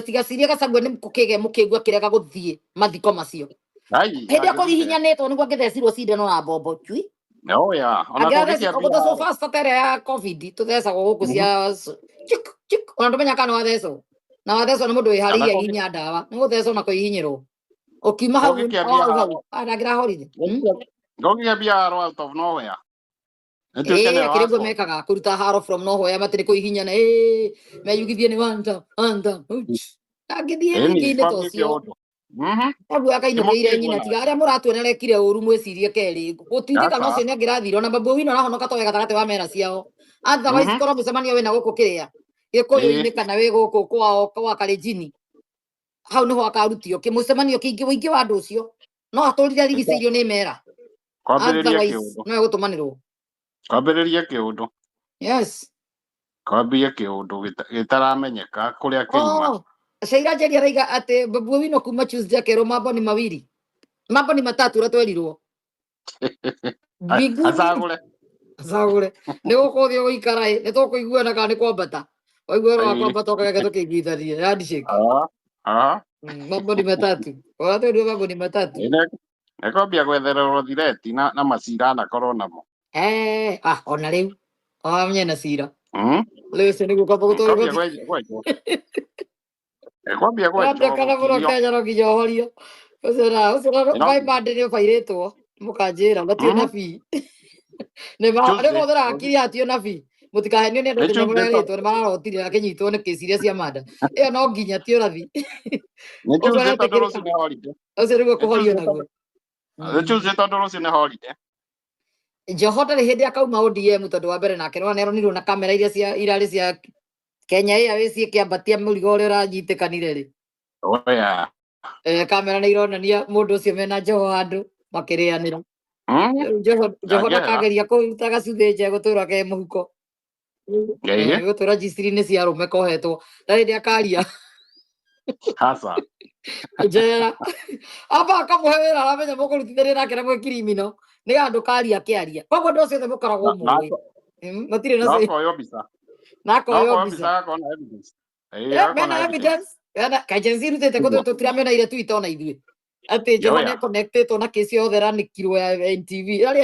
Tiga Gachagua nĩ kũkĩgĩa mũkĩgua kĩrega gũthiĩ mathiko macio. Ai. Hĩndĩ ĩrĩa Angĩthire. kũhihinyanĩtwo nĩguo angĩthecirwo cindano na mbombo cui. Oh yeah. Ona Angĩrathecirwo kũngĩkĩambia gũthecwo fasta ta ĩrĩa ya COVID tũthecagwo gũkũ cia chik chik, ona ndũmenya kana wathecwo na wathecwo nĩ mũndũ Kana wĩharĩirie kũngĩ hihinya ndawa nĩ gũthecwo na kũhihinyĩrwo ũkiuma hau o kũngĩkĩambia hau hau haro. ndangĩrahorire. Kũngĩkĩambia haro out of nowhere. Nĩtuĩke Ĩĩ nĩwe akĩrĩ guo wakwa. Mekaga kũruta haro from nowhere, matirĩ kũhihinyana, ĩĩ meyugithie nĩ one time, one time. Ndangĩthiĩ Ĩni, mũingĩ-inĩ ta kwambie ũcio. kĩũndũ. Koguo akainũkĩire Nĩmũkĩigua nyina tiga nake. arĩa mũratuona arekire ũru mwĩcirie kerĩ gũtindĩkana. Aca. Ũcio nĩ angĩrathire ona Babu Owino arahonoka towe gatagatĩ wa mera ciao. Otherwise korwo mũcemanio wĩna gũkũ kĩrĩa gĩkũyũ-inĩ kana wĩ gũkũ kwao kwa Kalenjini, hau nĩho akarutio kĩmũcemanio kĩingĩ ũingĩ wa andũ ũcio no atũrire arigicĩirio nĩ mera. Kwambĩrĩria Otherwise kĩũndũ. no egũtũmanĩrwo. Kwambĩrĩria kĩũndũ. Yes. Kwambie kĩũndũ gĩtaramenyeka kũrĩa kĩuma. Oh, Shaira Njeri araiga atĩ Babu Owino kuma Tuesday akerwo mambo ni mawili, mambo ni matatu ũrĩa twerirwo mbinguni. Acagũre. Acagũre nĩ gũkũ ũthiĩ gũikara ĩ nĩ tũkũiguana kana nĩ kwambata waigua ũhoro wa kwambata ũkageke tũkĩiguithanie handshake. Ah, ah. Mambo ni matatu, ũrĩa twerirwo mambo ni matatu. Nĩkwambia gwethererwo thireti na macira anakorwo namo. Eh, ah, ona rĩu wamenye na cira rĩu ũcio nĩguo kwamba gũtwarwo. Kwambia gwenjwo. Kwambia gwenjwo Wambia kana mũno gũkirio. Kenya no nginya ũhorio ũcio na ũcio na Ĩno by Monday nĩ ũbairĩtwo mũkanjĩra matirĩ na Mhm. bii nĩ ma Tuesday. nĩ kũhũthĩra hakiri hatio na bii mũtikahenio nĩ andũ Nĩ atĩ nĩ Tuesday mũrerĩtwo nĩ mararotire akĩnyitwo nĩ kĩci iria cia manda ĩyo no nginya ti ũrathi. Nĩ Ũcio Tuesday tondũ aretĩkĩrĩka rũciũ nĩ holiday. Ũcio nĩguo Nĩ kũhorio Tuesday naguo. Nĩ Tuesday tondũ rũciũ nĩ holiday. Joho ndarĩ hĩndĩ akauma ODM tondũ wa mbere nake nĩwona nĩaronirwo na kamera iria cia irarĩ cia Kenya Airways ĩkĩambatia mũrigo ũrĩa ũranyitĩkanire rĩ. Oh yeah. Eh, kamera nĩ ironania mũndũ ũcio mena Joho handũ makĩrĩanĩra. Rĩu Joho Ndangĩehera. ndakageria kũruta gacuthĩ nja gũtũra ke mũhuko. Gũtũra njiciri-inĩ cia arũme kohetwo ndarĩ hĩndĩ akaria. Hasa. Njera amba akamũhe wĩra aramenya mũkũrutithania nake na mwĩ kirimino nĩ handũ karia akĩaria, koguo andũ acio othe mũkoragwo mũĩ matirĩ na Na say. akoywo mbica. Na Na akoywo akoywo mbica. Mbica akona evidence. Eh, Akona mena evidence. evidence Ena kajenzi irutĩte kũ tũtiramĩona ire Twitter ona ithuĩ atĩ Joho Yoya. nĩ connectĩtwo na kĩci yothe ĩranikirwo ya NTV ĩrarĩ.